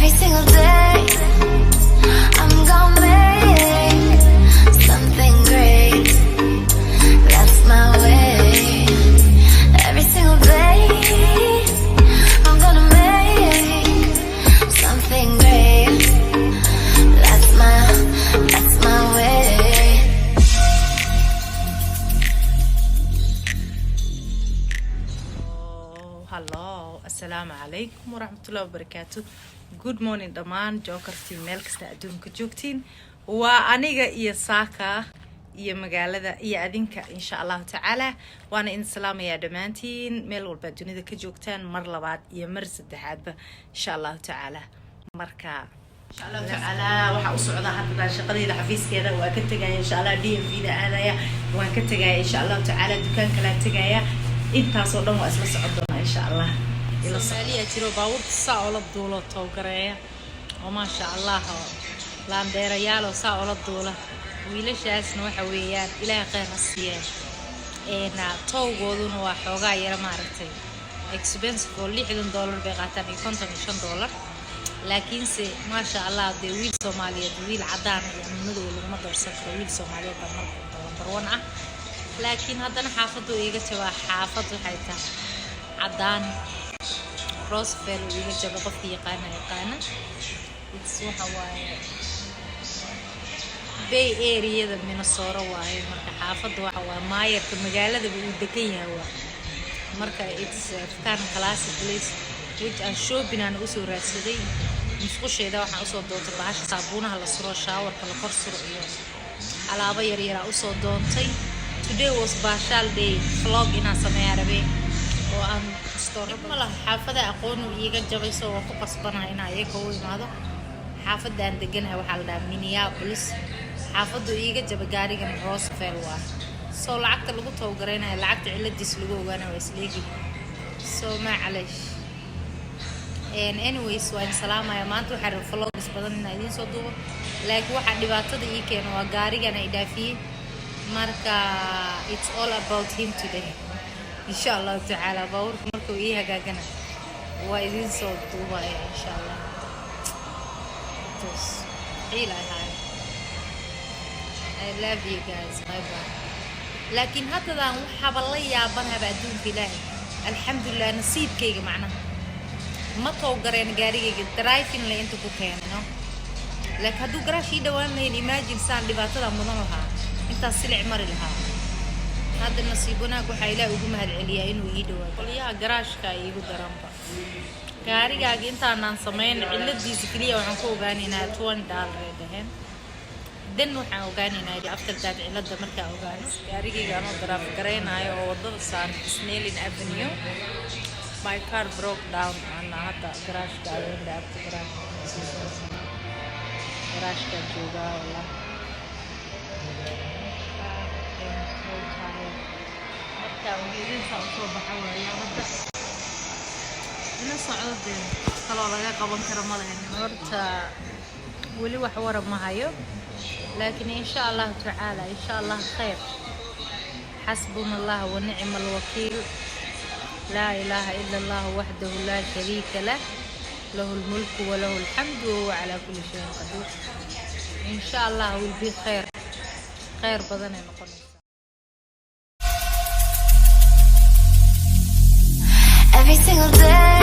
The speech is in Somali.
Every single day, I'm gonna make something great. That's my way. Every single day, I'm gonna make something great. That's my way. Oh, hello, assalaamu calaykum waraxmatullahi wabarakaatu. Good morning dhammaan jokertiin, meel kasta adduunka joogtiin. Waa aniga iyo saaka iyo magaalada iyo adinka, insha Allahu tacaala. Waana idin salaamayaa dhammaantiin, meel walba dunida ka joogtaan, mar labaad iyo mar saddexaadba, insha Allahu tacaala. Marka insha Allahu tacaala waxaa u socdaa hadda shaqadayda xafiiskeeda. Waa ka tegaya, insha Allah, DMV da aadaya. Waan ka tegaya, insha Allahu tacaala, dukaan kalaa tegaya. Intaasoo dhan waa isla socon doonaa, insha Allah. Soomaaliya jiro baabuurta saa oola duulo, towgareeya oo maasha Allah, oo laandeerayaal oo saa oola duula. Wiilashaasna waxa weeyaan, Ilaahay kheyr ha siiyeen, towgooduna waa xoogaa yara maaragtay expensive oo $60 bay qaataan iyo $55. Laakiinse maasha Allah, dee wiil Soomaaliyeed wiil cadaan iyo madow laguma doorsan karo. Wiil Soomaaliyeed baa marka number one ah. Laakiin haddana xaafaddu iiga jabaa, xaafad waxay tahay cadaan. Roseville uu iiga jaba. Qofka yaqaana yaqaana. It's waxa waaye Bay Areada Minnesota waaye. Marka xaafadda waxa waaye maayarka magaaladaba uu degan yahay waa. Marka it's kind of classic place which aan shopping aan usoo raadsaday. Musqusheeda waxaan usoo doontay bahasha saabuunaha la suro, showerka la kor suro iyo alaabo yaryaraa usoo doontay. Today was baashaal day. Vlog inaan sameeyaa rabay oo aan store ma laha. Xaafada aqoonu iiga jabayso, waa ku qasbanahay inaan iyaga u imaado. Xaafadda aan deganahay waxaa la dhahaa Minneapolis. Xaafaddu iiga jaba gaarigan Roseville waa. So lacagta lagu towgaraynaya, lacagta ciladiis lagu ogaanaya waa isleegi. So macalesh, anyways, waa idin salaamaya. Maanta waxaa rabay vlogs badan inaan idiin soo duubo, laakiin waxaa dhibaatada ii keena waa gaarigan ay dhaafiyey. Marka it's all about him today, insha Allahu tacaala. Baabuurka markuu ii hagaagana waa idiin soo duubaya, insha Allah. Tus ciil ay hayo. I love you guys, bye bye. Laakiin haddadaan waxaaba la yaabanaba adduunka Ilaahay, alxamdulilah, nasiibkayga macnaha ma towgareen gaarigayga, driving le inta ku keenay, no. Laakiin hadduu garaash ii dhawaan lahayn, imagine saan dhibaatada mudan lahaa, intaas silic mari lahaa. Hadda nasiib wanaag waxaa Ilaah ugu mahad celiyaa inuu ii dhawaado. Qolyaha garaashka iigu daranba, gaarigaaga intaanaan samayn ciladiisa keliya waxaan ku ogaanaynaa $20 ay dhaheen. Dan waxaan ogaanaynaa after that, cilada markaa ogaano. Gaarigayga anoo drive garaynaayo oo wadada saaran Snelling Avenue, my car broke down. Ana hadda garaashka aweyn agta garaashka joogaa. Wallah, I'm so tired. Marka ujeedinta usoo baxa waaya hadda ila socdo, dee kaloo laga qaban karo ma lahan. Horta weli wax warab ma hayo, laakiin insha Allahu tacaala, insha Allah khayr. Xasbuna Allah wa nicma alwakiil. Laa ilaaha ila Allah waxdahu laa shariika lah, lahu lmulku walahu alxamdu wahuwa calaa kulli shayin qadiir. Insha Allah will be khayr, khayr badanay noqonaysaa. Every single day.